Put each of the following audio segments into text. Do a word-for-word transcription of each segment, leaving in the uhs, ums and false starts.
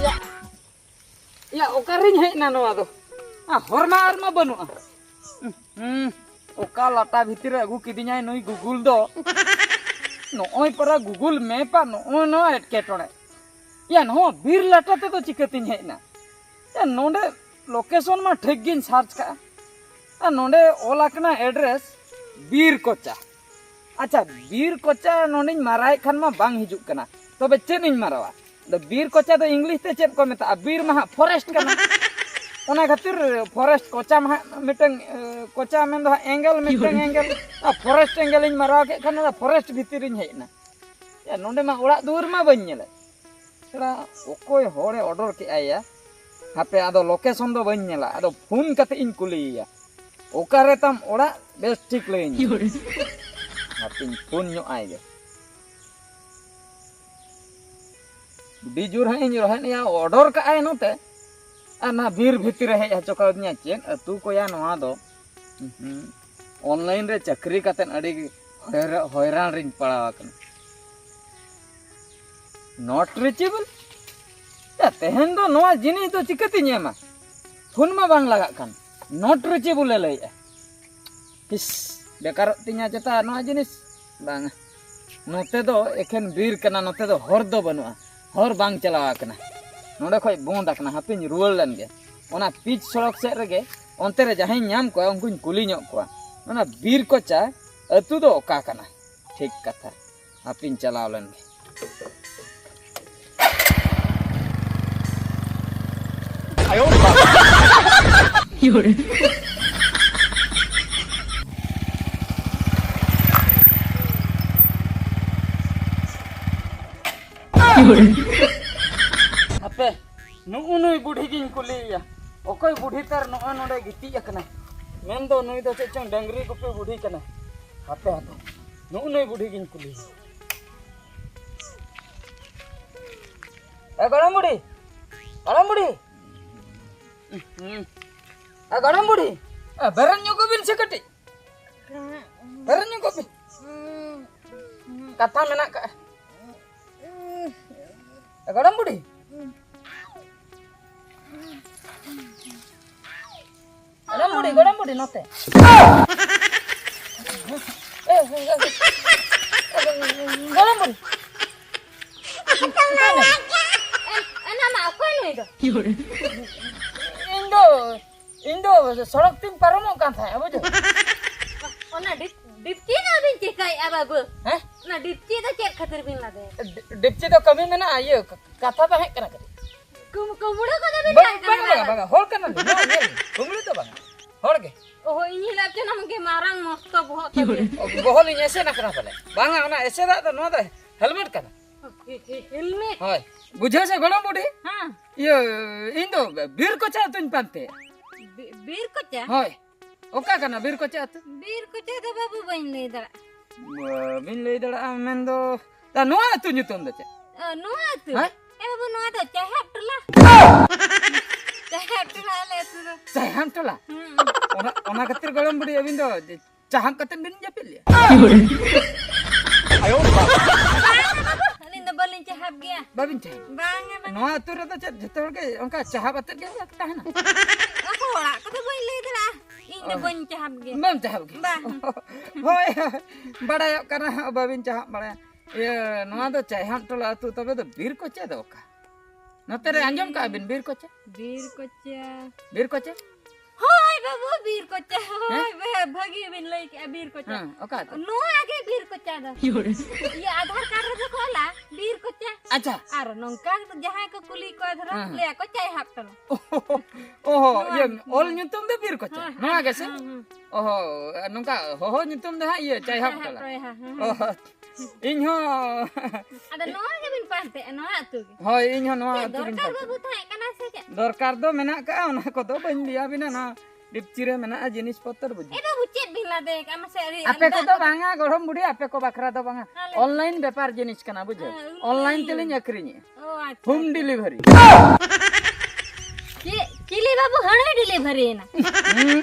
ᱭᱟ, ᱭᱟ, ᱚᱠᱟᱨᱤᱧ ᱦᱮᱡ ᱮᱱᱟ ᱱᱚᱣᱟ ᱫᱚ? ᱟ, ᱦᱚᱨ ᱢᱟ ᱟᱨ ᱢᱟ ᱵᱟᱹᱱᱩᱜᱼᱟ᱾ ᱦᱩᱸ, ᱚᱠᱟ ᱞᱟᱴᱟ ᱵᱷᱤᱛᱤᱨ ᱨᱮ ᱟᱹᱜᱩ ᱠᱤᱫᱤᱧᱟᱭ ᱱᱩᱭ ᱜᱩᱜᱩᱞ ᱫᱚ᱾ ᱱᱚᱜᱼᱚᱭ ᱯᱟᱨᱟ ᱜᱩᱜᱩᱞ ᱢᱮᱯ ᱟᱨ ᱱᱚᱜᱼᱚᱭ ᱱᱚᱣᱟ ᱮᱴᱠᱮᱴᱚᱬᱮ᱾ ᱭᱟ, ᱱᱚᱣᱟ ᱵᱤᱨ ᱞᱟᱴᱟ ᱛᱮᱫᱚ ᱪᱤᱠᱟᱹᱛᱤᱧ ᱦᱮᱡ ᱮᱱᱟ? ᱭᱟ, ᱱᱚᱰᱮ ᱞᱳᱠᱮᱥᱚᱱ ᱢᱟ ᱴᱷᱤᱠ ᱜᱤᱧ ᱥᱟᱨᱪ ᱠᱟᱜᱼᱟ, ᱟᱨ ᱱᱚᱰᱮ ᱚᱞ ᱟᱠᱟᱱᱟ ᱮᱰᱨᱮᱥ ᱵᱤᱨ ᱠᱚᱪᱟ᱾ ᱟᱪᱪᱷᱟ, ᱵᱤᱨ ᱠᱚᱪᱟ ᱱᱚᱰᱮᱧ ᱢᱟᱨᱟᱭᱮᱫ ᱠᱷᱟᱱ ᱢᱟ ᱵᱟᱝ ᱦᱤᱡᱩᱜ ᱠᱟᱱᱟ, ᱛᱚᱵᱮ ᱪᱮᱫ ᱤᱧ ᱢᱟᱨᱟᱣᱟ? ᱟᱫᱚ ᱵᱤᱨ ᱠᱚᱪᱟ ᱫᱚ ᱤᱝᱞᱤᱥ ᱛᱮ ᱪᱮᱫ ᱠᱚ ᱢᱮᱛᱟᱜᱼᱟ? ᱵᱤᱨ ᱢᱟ ᱦᱟᱸᱜ ᱯᱷᱚᱨᱮᱥᱴ ᱠᱟᱱᱟ᱾ ᱚᱱᱟ ᱠᱷᱟᱹᱛᱤᱨ ᱯᱷᱚᱨᱮᱥᱴ ᱠᱚᱪᱟ ᱢᱟ ᱦᱟᱸᱜ ᱢᱤᱫᱴᱟᱝ, ᱮ, ᱠᱚᱪᱟ ᱢᱮᱱᱫᱚ ᱦᱟᱸᱜ ᱮᱝᱜᱮᱞ, ᱢᱤᱫᱴᱟᱝ ᱮᱝᱜᱮᱞ᱾ ᱟᱨ ᱯᱷᱚᱨᱮᱥᱴ ᱮᱝᱜᱮᱞᱤᱧ ᱢᱟᱨᱟᱣ ᱠᱮᱫ ᱠᱷᱟᱱ ᱚᱱᱟ ᱯᱷᱚᱨᱮᱥᱴ ᱵᱷᱤᱛᱤᱨ ᱨᱤᱧ ᱦᱮᱡ ᱮᱱᱟ᱾ ᱭᱟ, ᱱᱚᱰᱮ ᱢᱟ ᱚᱲᱟᱜ ᱫᱩᱣᱟᱹᱨ ᱢᱟ ᱵᱟᱹᱧ ᱧᱮᱞᱮᱫ᱾ ᱮᱲᱟ, ᱚᱠᱚᱭ ᱦᱚᱲᱮ ᱚᱰᱚᱨ ᱠᱮᱜᱼᱟ ᱭᱟ? ᱦᱟᱯᱮ, ᱟᱫᱚ ᱞᱳᱠᱮᱥᱚᱱ ᱫᱚ ᱵᱟᱹᱧ ᱧᱮᱞᱟ, ᱟᱫᱚ ᱯᱷᱳᱱ ᱠᱟᱛᱮ ᱤᱧ ᱠᱩᱞᱤᱭᱮᱭᱟ, ᱚᱠᱟᱨᱮ ᱛᱟᱢ ᱚᱲᱟᱜ? ᱵᱮᱥ ᱴᱷᱤᱠ ᱞᱟᱹᱭᱟᱹᱧ ᱢᱮ᱾ ᱦᱟᱯᱮᱧ ᱯᱷᱳᱱ ᱧᱚᱜ ᱟᱭ ᱜᱮ᱾ ᱟᱹᱰᱤ ᱡᱳᱨ ᱦᱟᱸᱜ ᱤᱧ ᱨᱚᱦᱮᱫ ᱮᱭᱟ, ᱚᱰᱚᱨ ᱠᱟᱜᱼᱟᱭ ᱱᱚᱛᱮ, ᱟᱨ ᱱᱟ ᱵᱤᱨ ᱵᱷᱤᱛᱤᱨ ᱨᱮ ᱦᱮᱡ ᱦᱚᱪᱚ ᱠᱟᱣᱫᱤᱧᱟ᱾ ᱪᱮᱫ ᱟᱹᱛᱩ ᱠᱚᱭᱟ ᱱᱚᱣᱟ ᱫᱚ? ᱦᱩᱸ, ᱚᱱᱞᱟᱭᱤᱱ ᱨᱮ ᱪᱟᱹᱠᱨᱤ ᱠᱟᱛᱮᱫ ᱟᱹᱰᱤ ᱦᱚᱭᱨᱟ-, ᱦᱚᱭᱨᱟᱱ ᱨᱤᱧ ᱯᱟᱲᱟᱣ ᱟᱠᱟᱱᱟ᱾ Not reachable? ᱭᱟ, ᱛᱮᱦᱮᱧ ᱫᱚ ᱱᱚᱣᱟ ᱡᱤᱱᱤᱥ ᱫᱚ ᱪᱤᱠᱟᱹᱛᱤᱧ ᱮᱢᱟ? ᱯᱷᱳᱱ ᱢᱟ ᱵᱟᱝ ᱞᱟᱜᱟᱜ ᱠᱟᱱ, not reachable ᱮ ᱞᱟᱹᱭᱮᱜᱼᱟ᱾ ᱤᱥ, ᱵᱮᱠᱟᱨᱚᱜ ᱛᱤᱧᱟ ᱪᱮᱛᱟ ᱱᱚᱣᱟ ᱡᱤᱱᱤᱥ? ᱵᱟᱝᱟ, ᱱᱚᱛᱮ ᱫᱚ ᱮᱠᱷᱮᱱ ᱵᱤᱨ ᱠᱟᱱᱟ, ᱱᱚᱛᱮ ᱫᱚ ᱦᱚᱨ ᱫᱚ ᱵᱟᱹᱱᱩᱜᱼᱟ, ᱦᱚᱨ ᱵᱟᱝ ᱪᱟᱞᱟᱣ ᱟᱠᱟᱱᱟ, ᱱᱚᱸᱰᱮ ᱠᱷᱚᱡ ᱵᱚᱱᱫ ᱟᱠᱟᱱᱟ᱾ ᱦᱟᱯᱮᱧ ᱨᱩᱣᱟᱹᱲ ᱞᱮᱱ ᱜᱮ᱾ ᱚᱱᱟ ᱯᱤᱪ ᱥᱚᱲᱚᱠ ᱥᱮᱫ ᱨᱮᱜᱮ, ᱚᱱᱛᱮ ᱨᱮ ᱡᱟᱦᱟᱸᱭᱤᱧ ᱧᱟᱢ ᱠᱚᱣᱟ, ᱩᱱᱠᱩᱧ ᱠᱩᱞᱤ ᱧᱚᱜ ᱠᱚᱣᱟ᱾ ᱚᱱᱟ ᱵᱤᱨ ᱠᱚᱪᱟ ᱟᱹᱛᱩ ᱫᱚ ᱚᱠᱟ ᱠᱟᱱᱟ? ᱴᱷᱤᱠ ᱠᱟᱛᱷᱟ, ᱦᱟᱯᱮᱧ ᱪᱟᱞᱟᱣ ᱞᱮᱱ ᱜᱮ᱾ ᱦᱟᱯᱮ, ᱱᱩᱜᱼᱩ ᱱᱩᱭ ᱵᱩᱰᱷᱤ ᱜᱤᱧ ᱠᱩᱞᱤᱭᱮᱭᱟ, ᱚᱠᱚᱭ ᱵᱩᱰᱷᱤ ᱛᱟᱨ ᱱᱚᱜᱼᱚᱭ ᱱᱚᱰᱮ ᱜᱤᱛᱤᱡ ᱟᱠᱟᱱᱟᱭ? ᱢᱮᱱᱫᱚ ᱱᱩᱭ ᱫᱚ ᱪᱮᱫ ᱪᱚᱝ ᱰᱟᱹᱝᱨᱤ ᱜᱩᱯᱤ ᱵᱩᱰᱷᱤ ᱠᱟᱱᱟᱭ᱾ ᱦᱟᱯᱮ, ᱦᱟᱯᱮ, ᱱᱩᱜᱼᱩ ᱱᱩᱭ ᱵᱩᱰᱷᱤ ᱜᱤᱧ ᱠᱩᱞᱤᱭᱮᱭᱟ᱾ ᱮ ᱜᱚᱲᱚᱢ ᱵᱩᱰᱷᱤ, ᱜᱚᱲᱚᱢ ᱵᱩᱰᱷᱤ, ᱮ ᱜᱚᱲᱚᱢ ᱵᱩᱰᱷᱤ, ᱮ, ᱵᱮᱨᱮᱫ ᱧᱚᱜᱚᱜ ᱵᱤᱱ ᱥᱮ ᱠᱟᱹᱴᱤᱡ, ᱵᱮᱨᱮᱫ ᱧᱚᱜᱚᱜ ᱵᱤᱱ᱾ ᱠᱟᱛᱷᱟ ᱢᱮᱱᱟᱜ ᱠᱟᱜᱼᱟ᱾ ᱜᱚᱲᱚᱢ ᱵᱩᱰᱷᱤ᱾ ᱜᱚᱲᱚᱢ ᱵᱩᱰᱷᱤ, ᱜᱚᱲᱚᱢ ᱵᱩᱰᱷᱤ, ᱱᱚᱛᱮ᱾ ᱜᱚᱲᱚᱢ ᱵᱩᱰᱷᱤ᱾ ᱮᱱ-, ᱮᱱᱟ ᱢᱟ, ᱚᱠᱚᱭ ᱱᱩᱭ ᱫᱚ? ᱤᱧ ᱫᱚ, ᱤᱧ ᱫᱚ ᱥᱚᱲᱚᱠ ᱛᱤᱧ ᱯᱟᱨᱚᱢᱚᱜ ᱠᱟᱱ ᱛᱟᱦᱮᱸᱫ, ᱵᱩᱡᱷᱟᱹᱣ? ᱚᱱᱟ ᱰᱤᱯ-, ᱰᱤᱯᱪᱤ ᱫᱚ ᱵᱤᱱ ᱪᱤᱠᱟᱹᱭᱮᱫᱼᱟ ᱵᱟᱹᱵᱩ? ᱦᱮᱸ? ᱚᱱᱟ ᱰᱤᱯᱪᱤ ᱫᱚ ᱪᱮᱫ ᱠᱷᱟᱹᱛᱤᱨ ᱵᱤᱱ ᱞᱟᱫᱮᱭᱟ? ᱰᱤ-, ᱰᱤᱯᱪᱤ ᱫᱚ ᱠᱟᱹᱢᱤ ᱢᱮᱱᱟᱜᱼᱟ, ᱤᱭᱟᱹ, ᱠᱟᱛᱷᱟ ᱛᱟᱦᱮᱸ ᱠᱟᱱᱟ ᱠᱟᱹᱴᱤᱡ᱾ ᱠᱩᱢ-, ᱠᱩᱢᱵᱽᱲᱩ ᱠᱚᱫᱚ ᱵᱤᱱ ᱵᱟᱝ, ᱞᱟᱭ ᱠᱟᱱᱟ ᱵᱟᱝ, ᱵᱟᱝ, ᱵᱟᱝ? ᱵᱟᱝ, ᱦᱚᱲ ᱠᱟᱱᱟᱞᱤᱧ, ᱱᱚᱣᱟ ᱧᱮᱞ ᱵᱤᱱ, ᱠᱩᱢᱵᱽᱲᱩ ᱫᱚ ᱵᱟᱝ, ᱦᱚᱲ ᱜᱮ᱾ ᱚᱦᱚ, ᱤᱧ ᱦᱤᱞᱟᱹᱯ ᱡᱚᱱᱚᱢ ᱜᱮ ᱢᱟᱨᱟᱝ ᱢᱚᱥᱛᱚ ᱵᱚᱦᱚᱜ ᱛᱟᱵᱤᱱ᱾ ᱚ, ᱵᱚᱦᱚᱜ ᱞᱤᱧ ᱮᱥᱮᱫ ᱟᱠᱟᱱᱟ ᱯᱟᱞᱮ᱾ ᱵᱟᱝᱟ, ᱚᱱᱟ ᱮᱥᱮᱫᱟᱜ ᱫᱚ, ᱱᱚᱣᱟ ᱫᱚ ᱦᱮᱞᱢᱮᱴ ᱠᱟᱱᱟ᱾ ᱦᱮ-, ᱦᱮ-, ᱦᱮᱞᱢᱮᱴ? ᱦᱳᱭ᱾ ᱵᱩᱡᱷᱟᱹᱣ ᱥᱮ ᱜᱚᱲᱚᱢ ᱵᱩᱰᱷᱤ? ᱦᱮᱸ᱾ ᱤᱭᱟᱹ, ᱤᱧ ᱫᱚ ᱵᱤᱨ ᱠᱚᱪᱟ ᱟᱹᱛᱩᱧ ᱯᱟᱱᱛᱮᱭᱟ᱾ ᱵᱤ-, ᱵᱤᱨ ᱠᱚᱪᱟ? ᱦᱳᱭ᱾ ᱚᱠᱟ ᱠᱟᱱᱟ ᱵᱤᱨ ᱠᱚᱪᱟ ᱟᱹᱛᱩ? ᱵᱤᱨ ᱠᱚᱪᱟ ᱫᱚ ᱵᱟᱹᱵᱩ ᱵᱟᱹᱧ ᱞᱟᱹᱭ ᱫᱟᱲᱮᱭᱟᱜᱼᱟ᱾ ᱵᱟᱹᱵᱤᱱ ᱞᱟᱹᱭ ᱫᱟᱲᱮᱭᱟᱜᱼᱟ ᱢᱮᱱᱫᱚ, ᱛᱟ ᱱᱚᱣᱟ ᱟᱹᱛᱩ ᱧᱩᱛᱩᱢ ᱫᱚ ᱪᱮᱫ? ᱚ, ᱱᱚᱣᱟ ᱟᱹᱛᱩ? ᱦᱮᱸ? ᱮ ᱵᱟᱹᱵᱩ, ᱱᱚᱣᱟ ᱫᱚ ᱪᱟᱦᱟᱵ ᱴᱚᱞᱟ᱾ ᱪᱟᱦᱟᱵ ᱴᱚᱞᱟ ᱟᱞᱮ ᱟᱹᱛᱩ ᱫᱚ᱾ ᱪᱟᱦᱟᱢ ᱴᱚᱞᱟ? ᱦᱩᱸ᱾ ᱚᱱᱟ, ᱚᱱᱟ ᱠᱷᱟᱹᱛᱤᱨ ᱜᱚᱲᱚᱢ ᱵᱩᱰᱷᱤ ᱟᱹᱵᱤᱱ ᱫᱚ ᱪᱟᱦᱟᱢ ᱠᱟᱛᱮ ᱵᱤᱱ ᱡᱟᱹᱯᱤᱫ ᱞᱮᱜᱼᱟ? ᱵᱟᱝᱟ ᱵᱟᱹᱵᱩ, ᱟᱹᱞᱤᱧ ᱫᱚ ᱵᱟᱹᱞᱤᱧ ᱪᱟᱦᱟᱵ ᱜᱮᱭᱟ᱾ ᱵᱟᱵᱤᱱ ᱪᱟᱦᱟᱵ? ᱵᱟᱝᱟ, ᱵᱟᱝᱟ᱾ ᱱᱚᱣᱟ ᱟᱹᱛᱩ ᱨᱮᱫᱚ ᱪᱮᱫ ᱡᱚᱛᱚ ᱦᱚᱲ ᱜᱮ ᱚᱱᱠᱟ ᱪᱟᱦᱟᱵ ᱟᱛᱮᱫ ᱜᱮ ᱛᱟᱦᱮᱱᱟ? ᱚᱠᱚ ᱚᱲᱟᱜ ᱠᱚᱫᱚ ᱵᱟᱹᱧ ᱞᱟᱹᱭ ᱫᱟᱲᱮᱭᱟᱜᱼᱟ᱾ ᱤᱧ ᱫᱚ ᱚ᱾ ᱵᱟᱹᱧ ᱪᱟᱦᱟᱵ ᱜᱮᱭᱟ᱾ ᱵᱟᱢ ᱪᱟᱦᱟᱵ ᱜᱮᱭᱟ? ᱵᱟᱝ᱾ ᱦᱳᱭ, ᱦᱳᱭ᱾ ᱵᱟᱲᱟᱭᱚᱜ ᱠᱟᱱᱟ ᱵᱟᱵᱤᱱ ᱪᱟᱦᱟᱵ ᱵᱟᱲᱟᱭᱟ᱾ ᱤᱭᱟᱹ, ᱱᱚᱣᱟ ᱫᱚ ᱪᱟᱭᱦᱟᱢ ᱴᱚᱞᱟ ᱟᱹᱛᱩ, ᱛᱚᱵᱮ ᱫᱚ ᱵᱤᱨ ᱠᱚᱪᱟ ᱫᱚ ᱚᱠᱟ? ᱱᱚᱛᱮ ᱨᱮ ᱟᱸᱡᱚᱢ ᱠᱟᱜᱼᱟ ᱵᱤᱱ ᱵᱤᱨ ᱠᱚᱪᱟ? ᱵᱤᱨ ᱠᱚᱪᱟ᱾ ᱵᱤᱨ ᱠᱚᱪᱟ? ᱦᱳᱭ ᱵᱟᱹᱵᱩ, ᱵᱤᱨ ᱠᱚᱪᱟ᱾ ᱦᱳᱭ, ᱦᱮᱸ? ᱵᱮ-, ᱵᱷᱟᱹᱜᱤ ᱵᱤᱱ ᱞᱟᱹᱭ ᱠᱮᱜᱼᱟ, ᱵᱤᱨ ᱠᱚᱪᱟ᱾ ᱦᱮᱸ, ᱚᱠᱟ ᱟᱹᱛᱩ? ᱱᱚᱣᱟ ᱜᱮ ᱵᱤᱨ ᱠᱚᱪᱟ ᱫᱚ᱾ ᱤᱭᱟᱹ, ᱟᱫᱷᱟᱨ ᱠᱟᱨᱰ ᱨᱮᱫᱚ ᱠᱚ ᱚᱞᱟ ᱵᱤᱨ ᱠᱚᱪᱟ᱾ ᱟᱪᱪᱷᱟ᱾ ᱟᱨ ᱱᱚᱝᱠᱟ ᱡᱟᱦᱟᱸᱭ ᱠᱚ ᱠᱩᱞᱤ ᱠᱚᱣᱟ, ᱫᱷᱚᱨᱚ, ᱦᱮᱸ, ᱦᱮᱸ᱾ ᱞᱟᱹᱭᱟ ᱠᱚ ᱪᱟᱭᱦᱟᱵ ᱴᱚᱞᱟ᱾ ᱚᱦᱚ, ᱱᱚᱣᱟ ᱤᱭᱟᱹ, ᱜᱮ᱾ ᱚᱞ ᱧᱩᱛᱩᱢ ᱫᱚ ᱵᱤᱨ ᱠᱚᱪᱟ᱾ ᱦᱮᱸ, ᱱᱚᱣᱟ ᱦᱮᱸ, ᱜᱮ ᱥᱮ? ᱦᱮᱸ, ᱦᱮᱸ᱾ ᱚᱦᱚ, ᱱᱚᱝᱠᱟ ᱦᱚᱦᱚ ᱧᱩᱛᱩᱢ ᱫᱚ ᱦᱟᱸᱜ ᱤᱭᱟᱹ, ᱪᱟᱭᱦᱟᱵ ᱪᱟᱭᱦᱟᱵ ᱴᱚᱞᱟ᱾ ᱴᱚᱞᱟ, ᱦᱮᱸ, ᱦᱮᱸ᱾ ᱚᱦᱚ᱾ ᱤᱧ ᱦᱚᱸ ᱟᱫᱚ ᱱᱚᱣᱟ ᱜᱮᱵᱤᱱ ᱯᱟᱱᱛᱮᱜᱼᱟ, ᱱᱚᱣᱟ ᱟᱹᱛᱩ ᱜᱮ? ᱦᱳᱭ, ᱤᱧ ᱦᱚᱸ ᱱᱚᱣᱟ ᱪᱮᱫ ᱟᱹᱛᱩ ᱜᱤᱧ ᱫᱚᱨᱠᱟᱨ ᱯᱟᱱᱛᱮᱜᱼᱟ᱾ ᱵᱟᱹᱵᱩ ᱛᱟᱦᱮᱸ ᱠᱟᱱᱟ ᱥᱮ ᱪᱮᱫ? ᱫᱚᱨᱠᱟᱨ ᱫᱚ ᱢᱮᱱᱟᱜ ᱠᱟᱜᱼᱟ, ᱚᱱᱟ ᱠᱚᱫᱚ ᱵᱟᱹᱧ ᱞᱟᱹᱭᱟᱵᱤᱱᱟ, ᱱᱚᱣᱟ ᱰᱤᱯᱪᱤ ᱨᱮ ᱢᱮᱱᱟᱜᱼᱟ ᱡᱤᱱᱤᱥ ᱯᱚᱛᱚᱨ, ᱵᱩᱡᱷᱟᱹᱣ᱾ ᱮ ᱵᱟᱹᱵᱩ, ᱪᱮᱫ ᱵᱤᱱ ᱞᱟᱫᱮ ᱠᱟᱜᱼᱟ? ᱢᱟᱥᱮ ᱟᱹᱣᱨᱤ ᱟᱯᱮ ᱟᱞᱜᱟ ᱠᱚᱫᱚ ᱠᱚ᱾ ᱵᱟᱝᱟ, ᱜᱚᱲᱚᱢ ᱵᱩᱰᱷᱤ, ᱟᱯᱮ ᱠᱚ ᱵᱟᱠᱷᱨᱟ ᱫᱚ ᱵᱟᱝᱟ᱾ ᱟᱞᱮ online ᱵᱮᱯᱟᱨ ᱡᱤᱱᱤᱥ ᱠᱟᱱᱟ, ᱵᱩᱡᱷᱟᱹᱣ᱾ ᱦᱮᱸ, online᱾ Online ᱛᱮᱞᱤᱧ ᱟᱹᱠᱷᱨᱤᱧᱮᱜᱼᱟ᱾ ᱚ, ᱟᱪᱪᱷᱟ, home ᱟᱪᱪᱷᱟ᱾ Delivery᱾ ᱪᱮᱫ, ᱪᱤᱞᱤ ᱵᱟᱹᱵᱩ ᱦᱟᱹᱬᱩᱭ delivery ᱮᱱᱟ? ᱦᱩᱸ᱾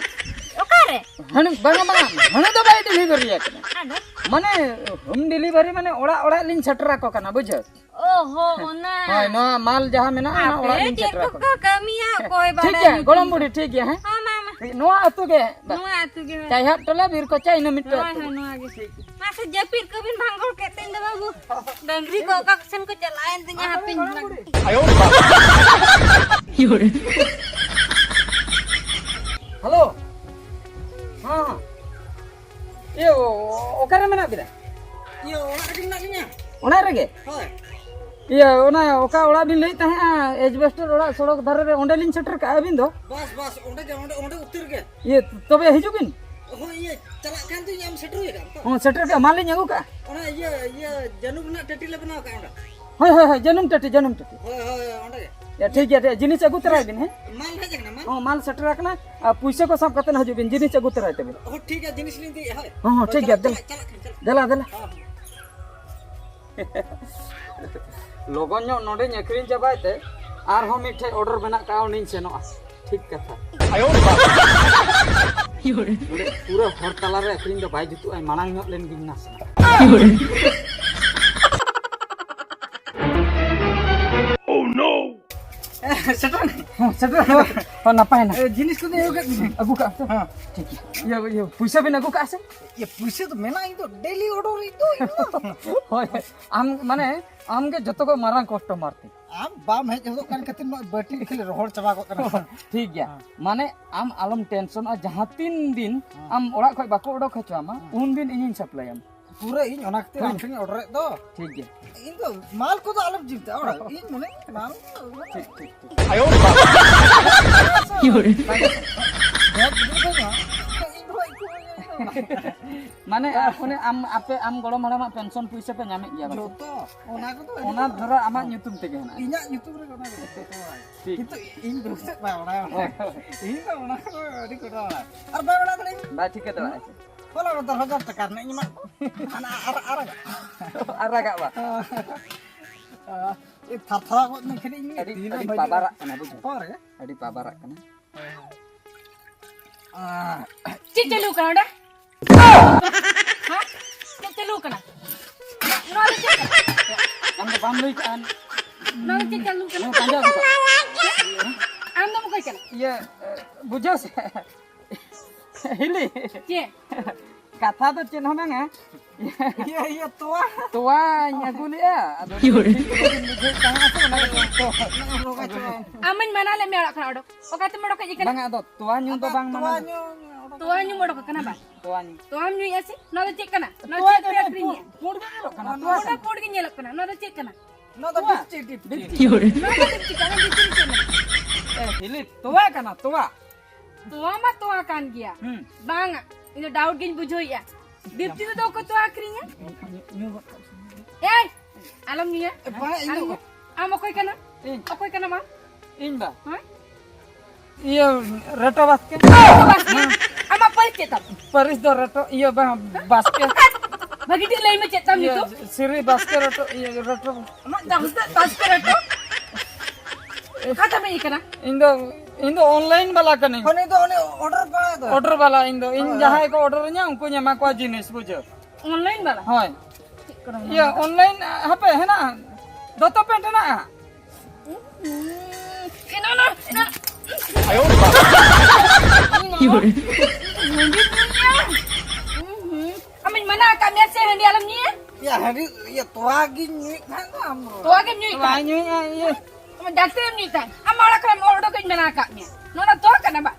ᱚᱠᱟᱨᱮ? ᱯᱮ᱾ ᱦᱟᱹᱱᱤ, ᱵᱟᱝᱟ, ᱵᱟᱝᱟ, ᱦᱟᱹᱱᱤ ᱫᱚ ᱵᱟᱭ ᱰᱮᱞᱤᱵᱷᱟᱨᱤ ᱟᱠᱟᱱᱟ᱾ ᱟᱫᱚ? ᱢᱟᱱᱮ, ᱦᱳᱢ ᱰᱮᱞᱤᱵᱷᱟᱨᱤ ᱢᱟᱱᱮ ᱚᱲᱟᱜ ᱚᱲᱟᱜ ᱞᱤᱧ ᱥᱮᱴᱮᱨ ᱟᱠᱚ ᱠᱟᱱᱟ, ᱵᱩᱡᱷᱟᱹᱣ? ᱚ ᱦᱚᱸ, ᱚᱱᱟ᱾ ᱦᱳᱭ, ᱱᱚᱣᱟ ᱢᱟᱞ ᱡᱟᱦᱟᱸ ᱢᱮᱱᱟᱜᱼᱟ, ᱚᱱᱟ ᱟᱯᱮ ᱚᱲᱟᱜ ᱞᱤᱧ ᱪᱮᱫ ᱥᱮᱴᱮᱨ ᱟᱠᱚ ᱠᱚᱠᱚ ᱠᱟᱱᱟ᱾ ᱠᱟᱹᱢᱤᱭᱟ, ᱚᱠᱚᱭ ᱴᱷᱤᱠ ᱵᱟᱲᱟᱭ ᱜᱮᱭᱟ, ᱧᱩᱛᱩᱢ ᱜᱚᱲᱚᱢ ᱫᱚ᱾ ᱵᱩᱰᱷᱤ, ᱴᱷᱤᱠ ᱜᱮᱭᱟ, ᱦᱮᱸ? ᱦᱚᱸ, ᱢᱟ, ᱢᱟ᱾ ᱴᱷᱤᱠ, ᱱᱚᱣᱟ ᱟᱹᱛᱩ ᱜᱮ᱾ ᱱᱚᱣᱟ ᱟᱹᱛᱩ ᱜᱮ, ᱦᱳᱭ᱾ ᱪᱟᱭᱦᱟᱴ ᱴᱚᱞᱟ, ᱵᱤᱨ ᱠᱚᱪᱟ, ᱤᱱᱟᱹ ᱢᱤᱫᱴᱟᱝ ᱦᱳᱭ, ᱟᱹᱛᱩ ᱦᱳᱭ, ᱜᱮ᱾ ᱱᱚᱣᱟ ᱜᱮ᱾ ᱴᱷᱤᱠ᱾ ᱢᱟᱥᱮ, ᱡᱟᱹᱯᱤᱫ ᱠᱚᱵᱤᱱ ᱵᱷᱟᱸᱜᱚᱲ ᱠᱮᱫ ᱛᱤᱧ ᱫᱚ, ᱵᱟᱹᱵᱩ᱾ ᱰᱟᱹᱝᱨᱤ ᱠᱚ ᱚᱠᱟ ᱥᱮᱱ ᱠᱚ ᱪᱟᱞᱟᱣᱮᱱ ᱛᱤᱧᱟ, ᱦᱟᱯᱮᱧ ᱧᱮᱞ ᱞᱮᱜᱮ᱾ ᱦᱮᱞᱳ᱾ ᱦᱮᱸ, ᱦᱮᱸ᱾ ᱤᱭᱟᱹ, ᱚ-, ᱚᱠᱟᱨᱮ ᱢᱮᱱᱟᱜ ᱵᱤᱱᱟ? ᱤᱭᱟᱹ, ᱚᱲᱟᱜ ᱨᱮᱜᱮ ᱢᱮᱱᱟᱜ ᱞᱤᱧᱟ᱾ ᱚᱲᱟᱜ ᱨᱮᱜᱮ? ᱦᱳᱭ᱾ ᱤᱭᱟᱹ, ᱚᱱᱟ ᱚᱠᱟ ᱚᱲᱟᱜ ᱵᱤᱱ ᱞᱟᱹᱭᱮᱫ ᱛᱟᱦᱮᱸᱜᱼᱟ, ᱮᱡᱵᱮᱥᱴᱟᱨ ᱚᱲᱟᱜ ᱥᱚᱲᱚᱠ ᱫᱷᱟᱨᱮ ᱨᱮ, ᱚᱸᱰᱮ ᱞᱤᱧ ᱥᱮᱴᱮᱨ ᱠᱟᱜᱼᱟ, ᱟᱹᱵᱤᱱ ᱫᱚ? ᱵᱟᱥ, ᱵᱟᱥ, ᱚᱸᱰᱮ ᱜᱮ, ᱚᱸᱰᱮ, ᱚᱸᱰᱮ ᱩᱛᱟᱹᱨ ᱜᱮ᱾ ᱤᱭᱟᱹ, ᱛᱚᱵᱮ ᱦᱤᱡᱩᱜ ᱵᱤᱱ᱾ ᱦᱳᱭ, ᱤᱭᱟᱹ, ᱪᱟᱞᱟᱜ ᱠᱟᱱ ᱫᱩᱧ, ᱟᱢ ᱥᱮᱴᱮᱨ ᱦᱩᱭ ᱟᱠᱟᱱ ᱛᱚ? ᱦᱚᱸ, ᱥᱮᱴᱮᱨ ᱠᱟᱜᱼᱟ, ᱢᱟᱞ ᱞᱤᱧ ᱟᱹᱜᱩ ᱠᱟᱜᱼᱟ᱾ ᱚᱱᱟ ᱤᱭᱟᱹ, ᱤᱭᱟᱹ, ᱡᱟᱹᱱᱩᱢ ᱨᱮᱱᱟᱜ ᱴᱟᱹᱴᱤ ᱞᱮ ᱵᱮᱱᱟᱣ ᱠᱟᱜᱼᱟ ᱚᱸᱰᱮ᱾ ᱦᱳᱭ, ᱦᱳᱭ, ᱦᱳᱭ, ᱡᱟᱹᱱᱩᱢ ᱴᱟᱹᱴᱤ, ᱡᱟᱹᱱᱩᱢ ᱴᱟᱹᱴᱤ᱾ ᱦᱳᱭ, ᱦᱳᱭ, ᱦᱳᱭ, ᱚᱸᱰᱮ ᱜᱮ᱾ ᱭᱟ, ᱴᱷᱤᱠ ᱜᱮᱭᱟ, ᱴᱷᱤᱠ ᱜᱮᱭᱟ, ᱡᱤᱱᱤᱥ ᱟᱹᱜᱩ ᱛᱚᱨᱟᱭ ᱵᱤᱱ, ᱦᱮᱸ? ᱢᱟᱞ ᱦᱮᱡ ᱟᱠᱟᱱᱟ, ᱢᱟᱞ? ᱦᱚᱸ, ᱢᱟᱞ ᱥᱮᱴᱮᱨ ᱟᱠᱟᱱᱟ᱾ ᱟᱨ ᱯᱩᱭᱥᱟᱹ ᱠᱚ ᱥᱟᱵ ᱠᱟᱛᱮ ᱦᱤᱡᱩᱜ ᱵᱤᱱ, ᱡᱤᱱᱤᱥ ᱟᱹᱜᱩ ᱛᱚᱨᱟᱭ ᱛᱟᱵᱤᱱ᱾ ᱦᱚᱸ, ᱴᱷᱤᱠ ᱜᱮᱭᱟ, ᱡᱤᱱᱤᱥ ᱞᱤᱧ ᱤᱫᱤᱭᱮᱫᱼᱟ, ᱦᱳᱭ᱾ ᱦᱚᱸ, ᱦᱚᱸ, ᱦᱳᱭ, ᱴᱷᱤᱠ ᱜᱮᱭᱟ, ᱪᱟᱞᱟᱜ, ᱫᱮᱞᱟ᱾ ᱪᱟᱞᱟᱜ, ᱪᱟᱞᱟᱜ ᱠᱟᱱᱟ, ᱪᱟᱞᱟᱜ ᱠᱟᱱᱟ᱾ ᱫᱮᱞᱟ, ᱫᱮᱞᱟ᱾ ᱦᱚᱸ, ᱦᱚᱸ᱾ ᱞᱚᱜᱚᱱ ᱧᱚᱜ ᱱᱚᱰᱮᱧ ᱟᱹᱠᱷᱨᱤᱧ ᱪᱟᱵᱟᱭ ᱛᱮ, ᱟᱨᱦᱚᱸ ᱢᱤᱫᱴᱷᱮᱡ order ᱢᱮᱱᱟᱜ ᱠᱟᱜᱼᱟ, ᱚᱸᱰᱮᱧ ᱥᱮᱱᱚᱜᱼᱟ᱾ ᱴᱷᱤᱠ ᱠᱟᱛᱷᱟ᱾ ᱱᱚᱰᱮ ᱯᱩᱨᱟᱹ ᱦᱚᱲ ᱛᱟᱞᱟᱨᱮ ᱟᱹᱠᱷᱨᱤᱧ ᱫᱚ ᱵᱟᱭ ᱡᱩᱛᱩᱜᱼᱟ, ᱢᱟᱲᱟᱝ ᱧᱚᱜ ᱞᱮᱱ ᱜᱤᱧ ᱱᱟᱥᱮᱱᱟᱜ᱾ ᱥᱮᱴᱮᱨ ᱮᱱᱟ᱾ ᱦᱚᱸ, ᱥᱮᱴᱮᱨ ᱮᱱᱟ᱾ ᱦᱚᱸ, ᱱᱟᱯᱟᱭ ᱮᱱᱟ᱾ ᱮ, ᱡᱤᱱᱤᱥ ᱠᱚᱫᱚ ᱟᱹᱜᱩ ᱠᱟᱜ ᱜᱮ᱾ ᱟᱹᱜᱩ ᱠᱟᱜ ᱛᱚ? ᱦᱮᱸ᱾ ᱴᱷᱤᱠ ᱜᱮᱭᱟ᱾ ᱤᱭᱟᱹ, ᱤᱭᱟᱹ, ᱯᱩᱭᱥᱟᱹ ᱵᱤᱱ ᱟᱹᱜᱩ ᱠᱟᱜᱼᱟ ᱥᱮ? ᱤᱭᱟᱹ, ᱯᱩᱭᱥᱟᱹ ᱫᱚ ᱢᱮᱱᱟᱜ, ᱤᱧ ᱫᱚ daily order ᱤᱧ ᱫᱚ, ᱤᱧ ᱫᱚ᱾ ᱦᱳᱭ, ᱟᱢ, ᱢᱟᱱᱮ, ᱟᱢ ᱜᱮ ᱡᱚᱛᱚ ᱠᱷᱚᱱ ᱢᱟᱨᱟᱝ customer ᱛᱤᱧ᱾ ᱟᱢ ᱵᱟᱢ ᱦᱮᱡ ᱦᱚᱫᱚᱜ ᱠᱟᱱ ᱠᱷᱟᱹᱛᱤᱨ ᱱᱚᱣᱟ ᱵᱟᱹᱴᱤ ᱠᱷᱟᱹᱞᱤ ᱨᱚᱦᱚᱲ ᱪᱟᱵᱟ ᱠᱚᱜ ᱠᱟᱱᱟ᱾ ᱴᱷᱤᱠ ᱜᱮᱭᱟ᱾ ᱦᱮᱸ᱾ ᱢᱟᱱᱮ, ᱟᱢ ᱟᱞᱚᱢ ᱴᱮᱱᱥᱚᱱᱚᱜᱼᱟ, ᱡᱟᱦᱟᱸ ᱛᱤᱱ ᱫᱤᱱ ᱦᱮᱸ᱾ ᱟᱢ ᱚᱲᱟᱜ ᱠᱷᱚᱱ ᱵᱟᱠᱚ ᱚᱰᱚᱠ ᱦᱚᱪᱚᱣᱟᱢᱟ, ᱦᱮᱸ᱾ ᱩᱱ ᱫᱤᱱ ᱤᱧᱤᱧ supply ᱟᱢᱟ᱾ ᱯᱩᱨᱟᱹ ᱤᱧ ᱚᱱᱟ ᱠᱷᱟᱹᱛᱤᱨ ᱟᱢ ᱴᱷᱮᱱᱤᱧ order ᱮᱫ ᱫᱚ᱾ ᱴᱷᱤᱠ ᱜᱮᱭᱟ᱾ ᱤᱧ ᱫᱚ ᱢᱟᱞ ᱠᱚᱫᱚ ᱟᱞᱚᱢ ᱪᱤᱱᱛᱟᱹᱜᱼᱟ, ᱚᱲᱟᱜ ᱤᱧ ᱢᱚᱱᱮ ᱢᱟᱞ ᱴᱷᱤᱠ, ᱴᱷᱤᱠ, ᱴᱷᱤᱠ᱾ ᱵᱮᱜᱽ ᱜᱤᱫᱽᱨᱟᱹ ᱫᱚ ᱵᱟᱝ, ᱤᱧ ᱫᱚ ᱤᱧ ᱫᱚ ᱢᱟᱱᱮ, ᱚᱱᱮ ᱟᱢ, ᱟᱯᱮ, ᱟᱢ ᱜᱚᱲᱚᱢ ᱦᱟᱲᱟᱢᱟᱜ ᱯᱮᱱᱥᱚᱱ ᱯᱩᱭᱥᱟᱹ ᱯᱮ ᱧᱟᱢᱮᱫ ᱜᱮᱭᱟ ᱵᱟᱝ? ᱡᱚᱛᱚ, ᱚᱱᱟ ᱠᱚᱫᱚ ᱚᱱᱟ ᱫᱷᱚᱨᱟ ᱟᱢᱟᱜ ᱧᱩᱛᱩᱢ ᱛᱮᱜᱮ ᱦᱮᱱᱟᱜᱼᱟ? ᱤᱧᱟᱹᱜ ᱧᱩᱛᱩᱢ ᱨᱮ ᱚᱱᱟ ᱠᱚᱫᱚ ᱡᱚᱛᱚ᱾ ᱴᱷᱤᱠ᱾ ᱠᱤᱱᱛᱩ ᱤᱧ ᱫᱚ ᱪᱮᱫ ᱵᱟᱭ ᱵᱟᱲᱟᱭᱟ᱾ ᱦᱳᱭ, ᱦᱳᱭ᱾ ᱤᱧ ᱫᱚ ᱚᱱᱟ ᱠᱚᱫᱚ ᱟᱹᱰᱤ ᱠᱚᱴᱟ ᱵᱟᱲᱟᱭᱟ᱾ ᱟᱨ ᱵᱟᱭ ᱵᱟᱲᱟᱭ ᱫᱟᱲᱮᱭᱟᱜᱼᱟ᱾ ᱵᱟᱭ ᱴᱷᱤᱠᱟᱹ ᱫᱟᱲᱮᱭᱟᱜᱼᱟ᱾ ᱦᱚᱞᱟ ᱢᱟᱫᱷᱮᱨ ᱦᱟᱡᱟᱨ ᱴᱟᱠᱟ ᱨᱮᱱᱟᱜ ᱤᱧ ᱮᱢᱟᱜ ᱠᱚ᱾ ᱦᱟᱱᱟ ᱟᱨ, ᱟᱨᱟᱜᱟᱜ᱾ ᱟᱨᱟᱜᱟᱜ ᱵᱟ? ᱮ, ᱛᱷᱟᱨ ᱛᱷᱟᱨᱟᱣ ᱜᱚᱫ ᱮᱱᱟᱹᱧ ᱠᱷᱟᱹᱞᱤ ᱤᱧ ᱟᱹᱰᱤ, ᱛᱤᱱᱟᱹᱜ ᱟᱹᱰᱤ ᱵᱷᱟᱹᱜᱤ᱾ ᱯᱟᱵᱟᱨᱟᱜ ᱠᱟᱱᱟ, ᱵᱩᱡᱷᱟᱹᱣ? ᱚᱠᱟ ᱨᱮ? ᱟᱹᱰᱤ ᱯᱟᱵᱟᱨᱟᱜ ᱠᱟᱱᱟ᱾ ᱦᱳᱭ, ᱦᱳᱭ᱾ ᱪᱮᱫ ᱪᱟᱹᱞᱩ ᱠᱟᱱᱟ ᱚᱸᱰᱮ? ᱦᱮᱸ? ᱪᱮᱫ ᱪᱟᱹᱞᱩ ᱠᱟᱱᱟ? ᱱᱚᱣᱟ ᱫᱚ ᱪᱮᱫ ᱠᱟᱱᱟ? ᱟᱢ ᱫᱚ ᱵᱟᱢ ᱞᱟᱹᱭ ᱠᱟᱜᱼᱟ᱾ ᱱᱚᱣᱟ ᱫᱚ ᱪᱮᱫ ᱪᱟᱹᱞᱩ ᱠᱟᱱᱟ? ᱱᱚᱣᱟ ᱯᱟᱸᱡᱟ ᱟᱹᱜᱩ ᱠᱟᱜ᱾ ᱟᱢ ᱫᱚᱢ ᱚᱠᱚᱭ ᱠᱟᱱᱟ? ᱤᱭᱟᱹ, ᱵᱩᱡᱷᱟᱹᱣ ᱥᱮ᱾ ᱦᱤᱞᱤ᱾ ᱪᱮᱫ? ᱠᱟᱛᱷᱟ ᱫᱚ ᱪᱮᱫ ᱦᱚᱸ ᱵᱟᱝᱟ᱾ ᱤᱭᱟᱹ, ᱤᱭᱟᱹ, ᱛᱚᱣᱟ᱾ ᱛᱚᱣᱟᱧ ᱟᱹᱜᱩ ᱞᱮᱜᱼᱟ, ᱟᱫᱚ ᱴᱷᱤᱠ ᱵᱟᱹᱧ ᱵᱩᱡᱷᱟᱹᱣ ᱛᱟᱦᱮᱸ ᱟᱥᱮ, ᱚᱱᱟ ᱠᱷᱟᱹᱛᱤᱨ ᱛᱚ᱾ ᱟᱢᱤᱧ ᱢᱟᱱᱟ ᱞᱮᱫ ᱢᱮᱭᱟ ᱚᱲᱟᱜ ᱠᱷᱚᱱ ᱚᱰᱚᱠ᱾ ᱚᱠᱟᱛᱮᱢ ᱚᱰᱚᱠ ᱦᱮᱡ ᱟᱠᱟᱱᱟ? ᱵᱟᱝᱟ, ᱟᱫᱚ ᱛᱚᱣᱟ ᱧᱩ ᱫᱚ ᱟᱫᱚ ᱵᱟᱝ ᱢᱟᱱᱟ᱾ ᱛᱚᱣᱟ ᱧᱩ ᱚᱰᱚᱠ ᱛᱚᱣᱟ ᱧᱩ ᱚᱰᱚᱠ ᱟᱠᱟᱱᱟ ᱵᱟᱝ? ᱛᱚᱣᱟ ᱧᱩ᱾ ᱛᱚᱣᱟᱢ ᱧᱩᱭᱮᱫᱼᱟ ᱥᱮ? ᱱᱚᱣᱟ ᱫᱚ ᱪᱮᱫ ᱠᱟᱱᱟ? ᱱᱚᱣᱟ ᱛᱚᱣᱟ ᱪᱮᱫ ᱯᱮ ᱜᱮ ᱟᱹᱠᱷᱨᱤᱧᱟ? ᱯᱩᱸᱰ, ᱯᱩᱸᱰ ᱜᱮ ᱧᱮᱞᱚᱜ ᱠᱟᱱᱟ, ᱛᱚᱣᱟ ᱱᱚᱣᱟ ᱫᱚ ᱠᱟᱱᱟ᱾ ᱪᱮᱫ ᱠᱟᱱᱟ? ᱱᱚᱣᱟ ᱫᱚ ᱛᱚᱣᱟ᱾ Biscuit, biscuit. ᱱᱚᱣᱟ ᱫᱚ ᱪᱮᱫ ᱠᱟᱱᱟ? ᱵᱷᱤᱛᱨᱤ ᱪᱮᱫ ᱢᱮᱱᱟᱜᱼᱟ? ᱮ, ᱦᱤᱞᱤ, ᱛᱚᱣᱟ ᱠᱟᱱᱟ, ᱛᱚᱣᱟ᱾ ᱛᱚᱣᱟ ᱢᱟ ᱛᱚᱣᱟ ᱠᱟᱱ ᱜᱮᱭᱟ᱾ ᱦᱩᱸ᱾ ᱵᱟᱝᱟ, ᱤᱧ ᱫᱚ doubt ᱜᱤᱧ ᱵᱩᱡᱷᱟᱹᱣᱮᱫᱼᱟ᱾ ᱵᱤᱯᱛᱤ ᱨᱮᱫᱚ ᱚᱠᱚᱭ ᱛᱚᱣᱟ ᱟᱹᱠᱷᱨᱤᱧᱟ? ᱧᱩ, ᱧᱩ ᱜᱚᱫ ᱠᱟᱜ ᱥᱟᱱᱟ᱾ ᱮᱭ! ᱟᱞᱚᱢ ᱧᱩᱭᱟ᱾ ᱮ, ᱵᱟᱝ, ᱤᱧ ᱟᱞᱚᱢ ᱫᱚ ᱧᱩᱭᱟ᱾ ᱟᱢ ᱚᱠᱚᱭ ᱠᱟᱱᱟᱢ? ᱤᱧ᱾ ᱚᱠᱚᱭ ᱠᱟᱱᱟᱢ ᱟᱢ? ᱤᱧ ᱵᱟ᱾ ᱦᱮᱸ? ᱤᱭᱟᱹ, ᱨᱮᱴᱚ ᱵᱟᱥᱠᱮ᱾ ᱨᱮᱴᱚ ᱵᱟᱥᱠᱮ? ᱦᱮᱸ᱾ ᱟᱢᱟᱜ ᱯᱟᱹᱨᱤᱥ ᱪᱮᱫ ᱛᱟᱢ? ᱯᱟᱹᱨᱤᱥ ᱫᱚ ᱨᱮᱴᱚ, ᱤᱭᱟᱹ, ᱵᱟᱝ, ᱵᱟᱥᱠᱮ᱾ ᱵᱷᱟᱹᱜᱤ ᱴᱷᱤᱠ ᱞᱟᱹᱭ ᱢᱮ, ᱪᱮᱫ ᱛᱟᱢ ᱤᱭᱟᱹ, ᱧᱩᱛᱩᱢ? ᱥᱤᱨᱤ ᱵᱟᱥᱠᱮ ᱨᱮᱴᱚ, ᱤᱭᱟᱹ, ᱨᱮᱴᱚ᱾ ᱟᱢᱟᱜ ᱫᱟᱢ ᱥᱮ ᱵᱟᱥᱠᱮ ᱨᱮᱴᱚ? ᱚᱠᱟ ᱛᱟᱢ ᱦᱮᱡ ᱟᱠᱟᱱᱟ? ᱤᱧ ᱫᱚ, ᱤᱧ ᱫᱚ online ᱵᱟᱞᱟ ᱠᱟᱹᱱᱟᱹᱧ᱾ ᱩᱱᱤ ᱫᱚ ᱩᱱᱤ order ᱵᱟᱞᱟ ᱫᱚ᱾ Order ᱵᱟᱞᱟ ᱤᱧ ᱫᱚ᱾ ᱤᱧ ᱦᱳᱭ, ᱦᱳᱭ᱾ ᱡᱟᱦᱟᱸᱭ ᱠᱚ order ᱟᱹᱧᱟ, ᱩᱱᱠᱩᱧ ᱮᱢᱟ ᱠᱚᱣᱟ ᱡᱤᱱᱤᱥ, ᱵᱩᱡᱷᱟᱹᱣ᱾ Online ᱵᱟᱞᱟ? ᱦᱳᱭ᱾ ᱪᱮᱫ ᱠᱚᱨᱮ ᱤᱭᱟᱹ, ᱢᱮᱱᱟᱜᱼᱟ? Online, ᱦᱟᱯᱮ, ᱦᱮᱱᱟᱜᱼᱟ᱾ ᱫᱚᱛᱚ ᱯᱮᱱᱴ ᱦᱮᱱᱟᱜᱼᱟ᱾ ᱩᱸ, ᱮᱱᱟ, ᱮᱱᱟ, ᱮᱱᱟ᱾ ᱦᱟᱺᱰᱤ ᱧᱩᱭᱟ᱾ ᱩᱸ, ᱟᱢᱤᱧ ᱢᱟᱱᱟ ᱟᱠᱟᱫ ᱢᱮᱭᱟ ᱥᱮ ᱦᱟᱺᱰᱤ ᱟᱞᱚᱢ ᱧᱩᱭᱟ? ᱭᱟ, ᱦᱟᱺᱰᱤ, ᱤᱭᱟᱹ, ᱛᱚᱣᱟ ᱜᱤᱧ ᱧᱩᱭᱮᱫ ᱛᱟᱦᱮᱸᱫ ᱫᱚ ᱟᱢ ᱫᱚ᱾ ᱛᱚᱣᱟ ᱜᱮᱢ ᱧᱩᱭᱮᱫ ᱛᱚᱣᱟ ᱛᱟᱦᱮᱸᱫ? ᱧᱩᱭᱮᱫᱼᱟ, ᱤᱭᱟᱹ᱾ ᱟᱢ ᱡᱟᱹᱥᱛᱤ ᱮᱢ ᱧᱩᱭᱮᱫ ᱛᱟᱦᱮᱸᱫ᱾ ᱟᱢ ᱚᱲᱟᱜ ᱠᱷᱚᱱ ᱚᱰᱚᱠ ᱤᱧ ᱢᱟᱱᱟ ᱟᱠᱟᱫ ᱢᱮᱭᱟ᱾ ᱱᱚᱣᱟ ᱫᱚ ᱛᱚᱣᱟ ᱠᱟᱱᱟ ᱵᱟ?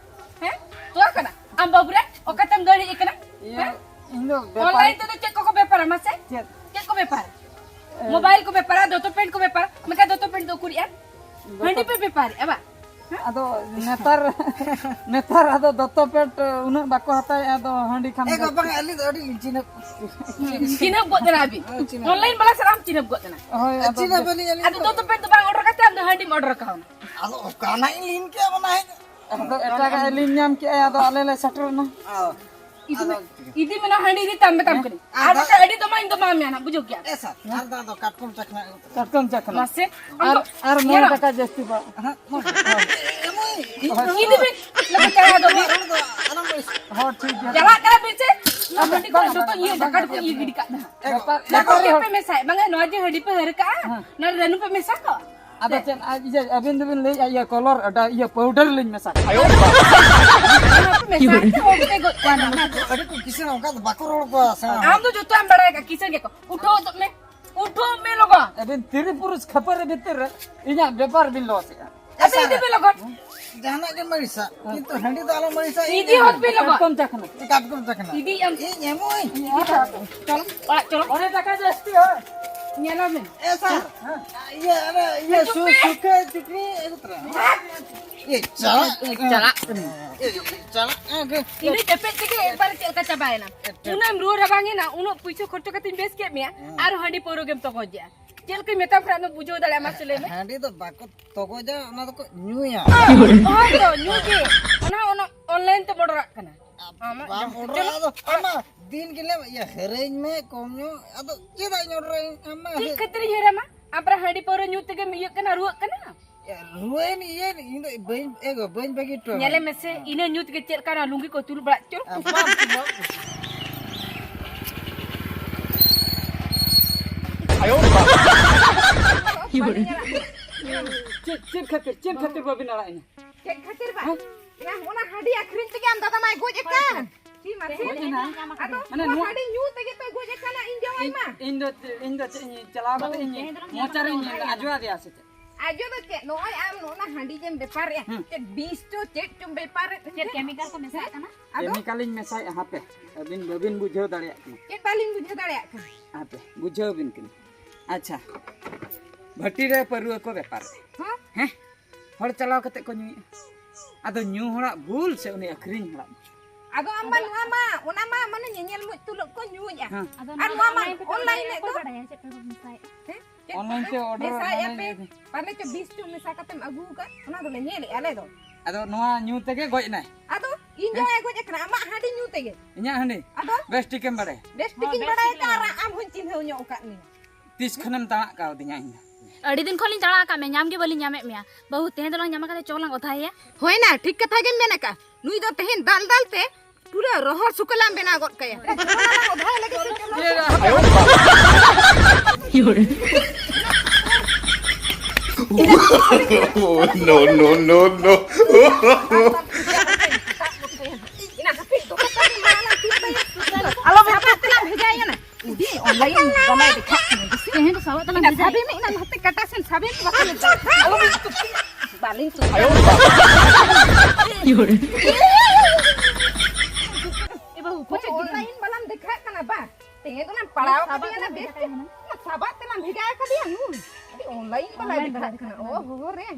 ᱦᱮᱸ? ᱛᱚᱣᱟ ᱠᱟᱱᱟ? ᱟᱢ ᱵᱟᱹᱵᱩ ᱨᱮ, ᱚᱠᱟᱛᱮᱢ ᱫᱟᱹᱲ ᱦᱮᱡ ᱟᱠᱟᱱᱟ? ᱤᱭᱟᱹ, ᱦᱮᱸ? ᱤᱧ ᱫᱚ ᱵᱮᱯᱟᱨᱤ᱾ Online ᱛᱮᱫᱚ ᱪᱮᱫ ᱠᱚᱠᱚ ᱵᱮᱯᱟᱨᱟ ᱢᱟᱥᱮ? ᱪᱮᱫ? ᱪᱮᱫ ᱠᱚ ᱵᱮᱯᱟᱨᱟ? ᱮ᱾ Mobile ᱠᱚ ᱵᱮᱯᱟᱨᱟ, ᱫᱚᱛᱚ ᱯᱮᱱᱴ ᱠᱚ ᱵᱮᱯᱟᱨᱟ᱾ ᱢᱮᱱᱠᱷᱟᱱ ᱫᱚᱛᱚ ᱯᱮᱱᱴ ᱫᱚ ᱩᱠᱩᱨᱤᱡᱼᱟ? ᱫᱚᱛᱚ ᱦᱟᱺᱰᱤ ᱯᱮ ᱵᱮᱯᱟᱨᱮᱜᱼᱟ ᱵᱟ? ᱦᱮᱸ? ᱟᱫᱚ ᱱᱮᱛᱟᱨ, ᱱᱮᱛᱟᱨ ᱟᱫᱚ ᱫᱚᱛᱚ ᱯᱮᱱᱴ ᱩᱱᱟᱹᱜ ᱵᱟᱠᱚ ᱦᱟᱛᱟᱣᱮᱫᱼᱟ, ᱟᱫᱚ ᱦᱟᱺᱰᱤ ᱠᱷᱟᱱ ᱮ ᱫᱚ᱾ ᱵᱟᱵᱟ, ᱟᱹᱞᱤᱧ ᱫᱚ ᱟᱹᱰᱤ ᱪᱤᱱᱦᱟᱹᱯ᱾ ᱦᱩᱸ, ᱪᱤᱱᱦᱟᱹᱯ ᱜᱚᱫ ᱮᱱᱟ ᱵᱤᱱ᱾ ᱦᱮᱸ, ᱪᱤᱱᱦᱟᱹᱯ᱾ Online ᱵᱟᱞᱟ ᱥᱟᱞᱟᱜ ᱮᱢ ᱪᱤᱱᱦᱟᱹᱯ ᱜᱚᱫ ᱮᱱᱟ᱾ ᱦᱳᱭ, ᱟᱫᱚ ᱪᱤᱱᱦᱟᱹᱯ ᱟᱹᱞᱤᱧ, ᱟᱹᱞᱤᱧ ᱟᱫᱚ ᱫᱚ᱾ ᱫᱚᱛᱚ ᱯᱮᱱᱴ ᱫᱚ ᱵᱟᱝ order ᱠᱟᱛᱮ ᱟᱢ ᱫᱚ ᱦᱟᱺᱰᱤᱢ order ᱠᱟᱣᱱᱟ᱾ ᱟᱫᱚ ᱚᱠᱟ ᱱᱟᱜ ᱤᱧ ᱞᱤᱱ ᱠᱮᱜᱼᱟ, ᱚᱱᱟ ᱦᱮᱡ ᱟᱫᱚ ᱮᱴᱟᱜᱟᱜ ᱮ ᱞᱤᱱ ᱧᱟᱢ ᱠᱮᱜᱼᱟᱭ, ᱟᱫᱚ ᱟᱞᱮ ᱞᱮ ᱥᱮᱴᱮᱨ ᱮᱱᱟ᱾ ᱚ᱾ ᱤᱫᱤ ᱟᱫᱚ ᱢᱮ, ᱤᱫᱤ ᱢᱮ ᱱᱚᱣᱟ ᱦᱟᱺᱰᱤ, ᱤᱫᱤ ᱛᱟᱢ ᱢᱮᱛᱟᱢ ᱦᱮᱸ? ᱠᱟᱹᱱᱟᱹᱧ᱾ ᱟᱨ ᱟᱫᱚ ᱵᱟᱠᱷᱟᱡ ᱟᱹᱰᱤ ᱫᱚᱢᱮᱧ ᱫᱚᱢᱟᱣ ᱢᱮᱭᱟ ᱱᱟᱜ, ᱵᱩᱡᱷᱟᱹᱣ ᱠᱮᱜᱼᱟ? ᱮ ᱥᱟᱨ, ᱟᱨ ᱫᱚ ᱟᱫᱚ ᱠᱟᱴᱠᱚᱢ ᱪᱟᱠᱷᱱᱟ ᱟᱹᱜᱩ ᱠᱟᱜ ᱠᱟᱴᱠᱚᱢ ᱪᱟᱠᱷᱱᱟ᱾ ᱢᱟᱥᱮ, ᱟᱢ ᱟᱨ, ᱫᱚ ᱟᱨ ᱢᱚᱬᱮ ᱧᱮᱞᱟᱢ᱾ ᱴᱟᱠᱟ ᱡᱟᱹᱥᱛᱤ ᱵᱟ᱾ ᱦᱮᱸ, ᱢᱚᱬᱮ ᱴᱟᱠᱟ᱾ ᱮ, ᱮᱢᱟᱹᱧ᱾ ᱤᱫᱤ ᱵᱤᱱ᱾ ᱞᱟᱹᱜᱤᱫ ᱪᱟᱞᱟᱣ ᱫᱚ ᱵᱤᱱ᱾ ᱦᱚᱸ, ᱴᱷᱤᱠ ᱜᱮᱭᱟ᱾ ᱪᱟᱞᱟᱜ ᱠᱟᱱᱟ ᱵᱤᱱ ᱥᱮ? ᱟᱨ ᱦᱟᱺᱰᱤ ᱠᱚ ᱡᱚᱛᱚ ᱤᱭᱟᱹ ᱰᱷᱟᱠᱟ ᱰᱷᱩᱠᱩ ᱤᱭᱟᱹ ᱜᱤᱰᱤ ᱠᱟᱜ ᱫᱚ ᱦᱟᱸᱜ᱾ ᱵᱮᱯᱟᱨ, ᱵᱟᱠᱚ ᱵᱮᱯᱟᱨᱤ ᱪᱮᱫ ᱦᱚᱲ᱾ ᱯᱮ ᱢᱮᱥᱟᱭ? ᱵᱟᱝᱟ, ᱱᱚᱣᱟ ᱡᱮ ᱦᱟᱺᱰᱤ ᱯᱮ ᱦᱟᱹᱨ ᱠᱟᱜᱼᱟ, ᱦᱮᱸ᱾ ᱱᱚᱣᱟ ᱨᱮ ᱨᱟᱹᱱᱩ ᱯᱮ ᱢᱮᱥᱟ ᱠᱚ? ᱟᱫᱚ ᱪᱮᱫ, ᱟᱨ ᱤᱭᱟᱹ, ᱟᱹᱵᱤᱱ ᱫᱚᱵᱤᱱ ᱞᱟᱹᱭᱮᱫᱼᱟ ᱤᱭᱟᱹ ᱠᱚᱞᱚᱨ, ᱚᱱᱟ ᱤᱭᱟᱹ ᱯᱟᱣᱰᱟᱨ ᱞᱤᱧ ᱢᱮᱥᱟ ᱠᱟᱜᱼᱟ᱾ ᱟᱫᱚ ᱯᱮ ᱢᱮᱥᱟ ᱠᱟᱜ ᱛᱮ ᱦᱚᱲ ᱯᱮ ᱜᱚᱡ ᱠᱚᱣᱟ ᱱᱟᱝ᱾ ᱟᱹᱰᱤ ᱠᱚ ᱠᱤᱥᱟᱹᱬ, ᱚᱱᱠᱟ ᱫᱚ ᱵᱟᱠᱚ ᱨᱚᱲ ᱠᱚᱣᱟ ᱥᱮ᱾ ᱟᱢ ᱫᱚ ᱡᱚᱛᱚᱣᱟᱜ ᱮᱢ ᱵᱟᱲᱟᱭ ᱠᱟᱜᱼᱟ, ᱠᱤᱥᱟᱹᱬ ᱜᱮᱠᱚ᱾ ᱩᱴᱷᱟᱹᱣ ᱜᱚᱫᱚᱜ ᱢᱮ, ᱩᱴᱷᱟᱹᱣ ᱢᱮ ᱞᱚᱜᱚᱱ᱾ ᱟᱹᱵᱤᱱ ᱛᱤᱨᱤ ᱯᱩᱨᱩᱥ ᱠᱷᱟᱹᱯᱟᱹᱨᱤ ᱵᱷᱤᱛᱤᱨ ᱨᱮ ᱤᱧᱟᱹᱜ ᱵᱮᱯᱟᱨ ᱵᱤᱱ ᱞᱚᱥ ᱮᱫᱼᱟ᱾ ᱟᱫᱚ ᱤᱫᱤ ᱯᱮ ᱞᱚᱜᱚᱱ᱾ ᱡᱟᱦᱟᱱᱟᱜ ᱜᱮ ᱢᱟᱹᱨᱤᱥᱟ, ᱠᱤᱱᱛᱩ ᱦᱟᱺᱰᱤ ᱫᱚ ᱟᱞᱚ ᱢᱟᱹᱨᱤᱥᱟ᱾ ᱤᱫᱤ ᱦᱚᱫ ᱯᱮ ᱞᱚᱜᱚᱱ᱾ ᱠᱟᱴᱠᱚᱢ ᱪᱟᱠᱷᱱᱟ᱾ ᱠᱟᱴᱠᱚᱢ ᱪᱟᱠᱷᱱᱟ᱾ ᱤᱫᱤᱭᱟᱢ᱾ ᱤᱧ ᱮᱢᱚᱜ ᱟᱹᱧ᱾ ᱤᱫᱤ ᱦᱚᱫ ᱯᱮ᱾ ᱪᱚᱞᱚ᱾ ᱚᱲᱟᱜ ᱪᱚᱞᱚ᱾ ᱚᱸᱰᱮ ᱴᱟᱠᱟ ᱡᱟᱹᱥᱛᱤ ᱦᱳᱭ᱾ ᱧᱮᱞ ᱟᱵᱤᱱ᱾ ᱮ ᱥᱟᱨ᱾ ᱦᱮᱸ᱾ ᱤᱭᱟᱹ, ᱟᱨ ᱤᱭᱟᱹ ᱥᱩ-, ᱥᱩᱠᱷᱟᱹ ᱪᱩᱠᱨᱤ ᱟᱹᱜᱩ ᱛᱚᱨᱟ᱾ ᱤᱭᱟᱹ, ᱪᱟᱞᱟᱜ᱾ ᱪᱟᱞᱟᱜ ᱠᱟᱹᱱᱟᱹᱧ᱾ ᱤᱭᱟᱹ, ᱪᱟᱞᱟᱜ᱾ ᱤᱱᱟᱹ ᱪᱟᱯᱮᱫ ᱛᱮᱜᱮ ᱮᱠᱵᱟᱨ ᱪᱮᱫ ᱞᱮᱠᱟ ᱪᱟᱵᱟᱭᱮᱱᱟ? ᱮᱴᱮᱫ᱾ ᱩᱱᱟᱹᱜ ᱮᱢ ᱨᱩᱣᱟᱹ ᱨᱟᱵᱟᱝ ᱮᱱᱟ, ᱩᱱᱟᱹᱜ ᱯᱩᱭᱥᱟᱹ ᱠᱷᱚᱨᱪᱟ ᱠᱟᱛᱮᱧ ᱵᱮᱥ ᱠᱮᱫ ᱢᱮᱭᱟ, ᱦᱮᱸ᱾ ᱟᱨ ᱦᱟᱺᱰᱤ ᱯᱟᱹᱣᱨᱟᱹ ᱜᱮᱢ ᱛᱚᱜᱚᱡᱮᱜᱼᱟ᱾ ᱪᱮᱫ ᱞᱮᱠᱟᱧ ᱢᱮᱛᱟᱢ ᱠᱟᱱᱟ, ᱟᱢ ᱫᱚ ᱵᱩᱡᱷᱟᱹᱣ ᱫᱟᱲᱮᱭᱟᱜᱼᱟ, ᱢᱟ ᱥᱮ ᱞᱟᱹᱭ ᱢᱮ᱾ ᱦᱟᱺᱰᱤ ᱫᱚ ᱵᱟᱠᱚ ᱛᱚᱜᱚᱡᱟ, ᱚᱱᱟ ᱫᱚᱠᱚ ᱧᱩᱭᱟ᱾ ᱦᱳᱭ ᱛᱚ, ᱧᱩ ᱜᱮ᱾ ᱚᱱᱟ, ᱚᱱᱟ online ᱛᱮ order ᱟᱜ ᱠᱟᱱᱟ᱾ ᱟᱢᱟᱜ ᱵᱟᱢ ᱡᱚᱢ order ᱪᱚᱞᱚ᱾ ᱟᱫᱚ ᱟᱢ ᱢᱟ ᱫᱤᱱ ᱜᱮ ᱞᱟᱹᱭ ᱢᱮ, ᱤᱭᱟᱹ, ᱦᱟᱹᱨᱟᱹᱧ ᱢᱮ, ᱠᱚᱢ ᱧᱚᱜ᱾ ᱟᱫᱚ ᱪᱮᱫᱟᱜ ᱤᱧ order ᱟᱹᱧ? ᱟᱢ ᱢᱟ ᱪᱮᱫ ᱦᱟᱹ- ᱠᱷᱟᱹᱛᱤᱨᱤᱧ ᱦᱟᱹᱨᱟᱢᱟ? ᱟᱢ ᱯᱟᱨᱟ ᱦᱟᱺᱰᱤ ᱯᱟᱹᱣᱨᱟᱹ ᱧᱩ ᱛᱮᱜᱮᱢ ᱤᱭᱟᱹᱜ ᱠᱟᱱᱟ, ᱨᱩᱣᱟᱹᱜ ᱠᱟᱱᱟ᱾ ᱨᱩᱣᱟᱹᱭᱮᱱ ᱤᱭᱟᱹᱭᱮᱱ, ᱤᱧ ᱫᱚ ᱵᱟᱹᱧ, ᱮ ᱜᱚ, ᱵᱟᱹᱧ ᱵᱟᱹᱜᱤ ᱦᱚᱴᱚ ᱧᱮᱞᱮ ᱟᱢᱟ᱾ ᱢᱮᱥᱮ, ᱤᱱᱟᱹ ᱧᱩ ᱛᱮᱜᱮ ᱪᱮᱫ ᱞᱮᱠᱟ ᱚᱱᱟ ᱞᱩᱝᱜᱤ ᱠᱚ ᱛᱩᱞ ᱵᱟᱲᱟᱜ ᱪᱚ᱾ ᱟᱨ ᱵᱟᱢ ᱛᱩᱞᱟᱹᱣ᱾ ᱪᱮᱫ, ᱪᱮᱫ ᱠᱷᱟᱹᱛᱤᱨ, ᱪᱮᱫ ᱠᱷᱟᱹᱛᱤᱨ ᱵᱟᱹᱵᱤᱱ ᱟᱲᱟᱜ ᱤᱧᱟ? ᱪᱮᱫ ᱠᱷᱟᱹᱛᱤᱨ ᱵᱟᱝ? ᱦᱮᱸ? ᱭᱟ, ᱚᱱᱟ ᱦᱟᱺᱰᱤ ᱟᱹᱠᱷᱨᱤᱧ ᱛᱮᱜᱮ ᱟᱢ ᱫᱟᱫᱟ ᱢᱟᱭ ᱜᱚᱡ ᱟᱠᱟᱱ᱾ ᱪᱮᱫ ᱢᱟᱥᱮ? ᱜᱚᱡ ᱮᱱᱟ? ᱟᱫᱚ ᱢᱟᱱᱮ ᱱᱚᱣᱟ ᱱᱚᱣᱟ ᱦᱟᱺᱰᱤ ᱧᱩ ᱛᱮᱜᱮ ᱛᱚᱭ ᱜᱚᱡ ᱟᱠᱟᱱᱟ, ᱤᱧ ᱡᱟᱶᱟᱭ ᱤᱧ, ᱢᱟ᱾ ᱤᱧ ᱫᱚ, ᱤᱧ ᱫᱚ ᱪᱮᱫ ᱤᱧ ᱪᱟᱞᱟᱣ ᱠᱟᱛᱮ ᱤᱧ ᱢᱚᱪᱟᱨᱤᱧ ᱟᱡᱚ ᱟᱫᱮᱭᱟ ᱥᱮ ᱪᱮᱫ? ᱟᱡᱚ ᱫᱚ ᱪᱮᱫ? ᱱᱚᱜᱼᱚᱭ ᱟᱢ ᱱᱚᱜᱼᱚ ᱱᱟ ᱦᱟᱺᱰᱤ ᱡᱮᱢ ᱵᱮᱯᱟᱨᱮᱜᱼᱟ, ᱦᱩᱸ᱾ ᱪᱮᱫ ᱵᱤᱥ ᱪᱚ ᱪᱮᱫ ᱪᱚᱢ ᱵᱮᱯᱟᱨᱮᱫ ᱪᱮᱫ ᱛᱟᱦᱮᱸᱫ? Chemical ᱠᱚ ᱢᱮᱥᱟᱜ ᱠᱟᱱᱟ? ᱟᱫᱚ? Chemical ᱤᱧ ᱢᱮᱥᱟᱭᱮᱫᱼᱟ, ᱦᱟᱯᱮ, ᱟᱹᱵᱤᱱ ᱵᱟᱹᱵᱤᱱ ᱵᱩᱡᱷᱟᱹᱣ ᱫᱟᱲᱮᱭᱟᱜ ᱠᱟᱱᱟ᱾ ᱪᱮᱫ ᱵᱟᱹᱞᱤᱧ ᱵᱩᱡᱷᱟᱹᱣ ᱫᱟᱲᱮᱭᱟᱜ ᱠᱟᱱᱟ? ᱦᱟᱯᱮ, ᱵᱩᱡᱷᱟᱹᱣ ᱵᱤᱱ ᱠᱟᱹᱱᱟᱹᱧ᱾ ᱟᱪᱪᱷᱟ, ᱵᱷᱟᱹᱴᱤ ᱨᱮ ᱯᱟᱹᱨᱣᱟᱹ ᱠᱚ ᱵᱮᱯᱟᱨᱮᱫᱼᱟ᱾ ᱦᱚᱸ? ᱦᱮᱸ? ᱦᱚᱲ ᱪᱟᱞᱟᱣ ᱠᱟᱛᱮ ᱠᱚ ᱧᱩᱭᱮᱫᱼᱟ᱾ ᱟᱫᱚ ᱧᱩ ᱦᱚᱲᱟᱜ ᱵᱷᱩᱞ ᱥᱮ ᱩᱱᱤ ᱟᱹᱠᱷᱨᱤᱧ ᱦᱚᱲᱟᱜ ᱵᱷᱩᱞ? ᱟᱫᱚ ᱟᱢ ᱢᱟ ᱱᱚᱣᱟ ᱢᱟ, ᱚᱱᱟ ᱢᱟ ᱢᱟᱱᱮ ᱧᱮᱧᱮᱞ ᱢᱩᱡ ᱛᱩᱞᱩᱡ ᱠᱚ ᱧᱩᱭᱮᱫᱼᱟ᱾ ᱦᱮᱸ᱾ ᱟᱫᱚ ᱟᱨ ᱱᱚᱣᱟ ᱱᱚᱣᱟ ᱢᱟ online ᱛᱮ online ᱚᱠᱚᱭ ᱫᱚ ᱵᱟᱲᱟᱭᱟ ᱪᱮᱫ ᱠᱚ ᱢᱮᱥᱟᱭᱮᱫ? ᱦᱮᱸ? ᱪᱮᱫ online ᱛᱮ order ᱢᱮᱥᱟᱭᱮᱫᱼᱟ ᱢᱟᱱᱮ ᱯᱮ? ᱤᱭᱟᱹ ᱯᱟᱞᱮ ᱪᱚ ᱵᱤᱥ ᱪᱚ ᱢᱮᱥᱟ ᱠᱟᱛᱮᱢ ᱟᱹᱜᱩ ᱟᱠᱟᱫ, ᱚᱱᱟ ᱫᱚᱞᱮ ᱧᱮᱞᱮᱫᱼᱟ ᱟᱞᱮ ᱫᱚ᱾ ᱟᱫᱚ ᱱᱚᱣᱟ ᱧᱩ ᱛᱮᱜᱮ ᱜᱚᱡ ᱮᱱᱟᱭ? ᱟᱫᱚ ᱤᱧ ᱦᱮᱸ? ᱡᱟᱶᱟᱭ ᱜᱚᱡ ᱟᱠᱟᱱᱟ ᱟᱢᱟᱜ ᱦᱟᱺᱰᱤ ᱧᱩ ᱛᱮᱜᱮ᱾ ᱤᱧᱟᱹᱜ ᱦᱟᱺᱰᱤ? ᱟᱫᱚ? ᱵᱮᱥ ᱴᱷᱤᱠᱮᱢ ᱵᱟᱲᱟᱭᱟ? ᱵᱮᱥ ᱴᱷᱤᱠᱤᱧ ᱦᱚᱸ, ᱵᱮᱥ ᱵᱟᱲᱟᱭ ᱴᱷᱤᱠ ᱟᱠᱟᱫ, ᱞᱮ ᱟᱨ ᱟᱢ ᱦᱚᱧ ᱪᱤᱱᱦᱟᱹᱣ ᱧᱚᱜ ᱟᱠᱟᱫ ᱢᱮᱭᱟ᱾ ᱛᱤᱥ ᱠᱷᱚᱱᱮᱢ ᱛᱟᱬᱟᱜ ᱠᱟᱣᱫᱤᱧᱟ ᱤᱧ ᱫᱚ? ᱟᱹᱰᱤ ᱫᱤᱱ ᱠᱷᱚᱱ ᱞᱤᱧ ᱛᱟᱲᱟ ᱟᱠᱟᱫ ᱢᱮᱭᱟ, ᱧᱟᱢ ᱜᱮ ᱵᱟᱹᱞᱤᱧ ᱧᱟᱢᱮᱫ ᱢᱮᱭᱟ᱾ ᱵᱟᱹᱦᱩ, ᱛᱮᱦᱮᱧ ᱫᱚᱞᱟᱝ ᱧᱟᱢ ᱟᱠᱟᱫᱟ, ᱪᱚ ᱞᱟᱝ ᱚᱫᱷᱟᱭᱮᱭᱟ᱾ ᱦᱳᱭᱱᱟ, ᱴᱷᱤᱠ ᱠᱟᱛᱷᱟ ᱜᱮᱢ ᱢᱮᱱ ᱟᱠᱟᱫ᱾ ᱱᱩᱭ ᱫᱚ ᱛᱮᱦᱮᱧ ᱫᱟᱞ ᱫᱟᱞ ᱛᱮ ᱯᱩᱨᱟᱹ ᱨᱚᱦᱚᱲ ᱥᱩᱠᱟᱹᱞᱟᱢ ᱵᱮᱱᱟᱣ ᱜᱚᱫ ᱠᱟᱭᱟ᱾ ᱚᱫᱷᱟᱭ ᱞᱟᱹᱜᱤᱫ ᱥᱮ ᱪᱚ ᱞᱟᱝ ᱟᱞᱚ ᱵᱮᱱ ᱵᱷᱮᱡᱟᱭᱟ ᱱᱟ᱾ ᱩᱫᱤ online ᱫᱚᱢᱮ ᱫᱮᱠᱷᱟᱜ ᱠᱟᱱᱟ, ᱵᱮᱥᱤ᱾ ᱛᱮᱦᱮᱧ ᱫᱚ ᱥᱟᱵᱟᱜ ᱛᱟᱞᱟᱝ ᱤᱱᱟ ᱵᱷᱮᱡᱟᱭᱟ᱾ ᱥᱟᱵᱤ ᱢᱮ, ᱤᱱᱟ ᱱᱟᱛᱮ ᱠᱟᱴᱟ ᱥᱮᱱ ᱥᱟᱵᱤ ᱢᱮ, ᱵᱟᱠᱷᱟᱱ ᱟᱞᱚ ᱵᱮᱱ ᱛᱩᱠᱤ᱾ ᱵᱟᱞᱤᱧ ᱛᱩᱠᱤ᱾ ᱮ ᱵᱟᱹᱦᱩ, ᱯᱚᱪᱮ ᱜᱤᱫᱽᱨᱟᱹ᱾ Online ᱵᱟᱞᱟᱢ ᱫᱮᱠᱷᱟᱜ ᱠᱟᱱᱟ ᱵᱟ? ᱛᱮᱦᱮᱧ ᱫᱚᱞᱟᱝ ᱯᱟᱲᱟᱣ ᱥᱟᱵᱟᱜ ᱠᱟᱫᱮᱭᱟ ᱛᱮᱞᱟᱝ ᱵᱮᱥ ᱵᱷᱮᱡᱟ ᱴᱷᱤᱠ᱾ ᱠᱟᱫᱮᱭᱟ᱾ ᱥᱟᱵᱟᱜ ᱛᱮᱞᱟᱝ ᱵᱷᱮᱡᱟ ᱠᱟᱫᱮᱭᱟ ᱱᱩᱭ᱾ ᱟᱹᱰᱤ online ᱵᱟᱞᱟᱭ online ᱫᱮᱠᱷᱟᱜ ᱵᱟᱞᱟᱭ ᱠᱟᱱᱟ᱾ ᱫᱮᱠᱷᱟᱜ ᱠᱟᱱᱟ᱾ ᱚ ᱦᱚ ᱨᱮ᱾